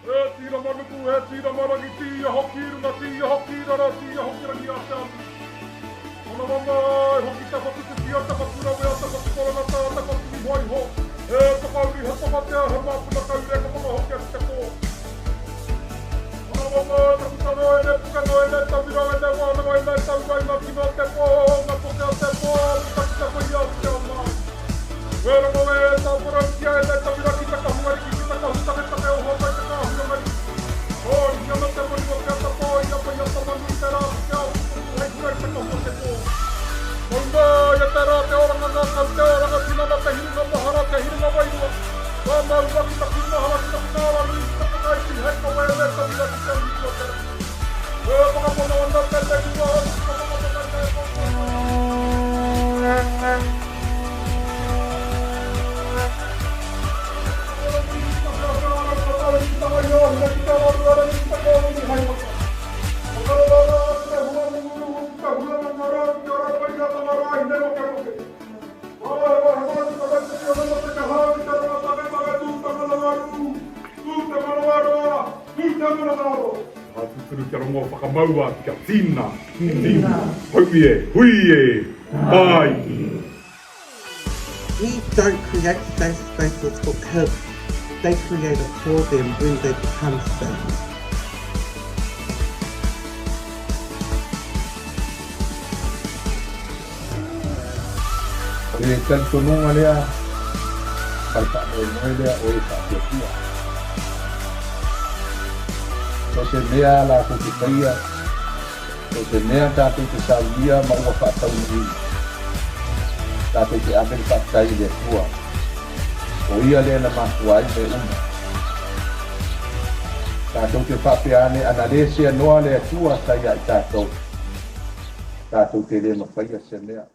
E tīrama nuku, e tīrama rangi, tīia hoki i runga, tīia hoki i raro, tīia hoki rangi a te atu. Manawa mai hoki te whatu whiwhia, te whatu rawea, te whatu korangata, te whatu ihoiho, e tokauri, he tokatea, he māpuna kaure, ka whakahokia ki te pō. Manawa mai taku taro, e ne pukeno, e ne tauira, e ne wānanga, e ne taura i ngā kino o te pō, ngā poke o te pō, puta ki te whai ao ki te ao Māori. E rongo e, tāporautia e ne tauira ki te kahu ariki, ki te kahu taketake o Hōkai te kāhui ariki. Hōrihi ana te manu o te ata pō i a Waiata-manu i te rā ki te ao pupuru hei hura i te kahu o te pō. Mau mai e te rā te oranga ngākau, te oranga tinana, te hiringa mahara, te hiringa wairua. Ka mau ki taku mahara, ki taku kāra nui, ki taku whakaiti hei kawe e tauira ki te angitu o te rangi. E whakapono ana tēnei ua o te whakapono i te Ka tūturu kia rongo whakamaua kia tina, tina, haumi e, hui e, tāiki. We don't create safe spaces for kids, they create it for them when they become safe. O le talitonuga lea ma le faamoemoe lea o e faatuatua. So se mea latou te faia, so se mea tatou te saunia ma ua faataunuuina, tatou te ave le faafetai i le Atua, o ia lea na mafua ai mea uma. Tatou te faapea ane ana le sea noa le Atua sa ia i tatou, tatou te le mafaia se mea.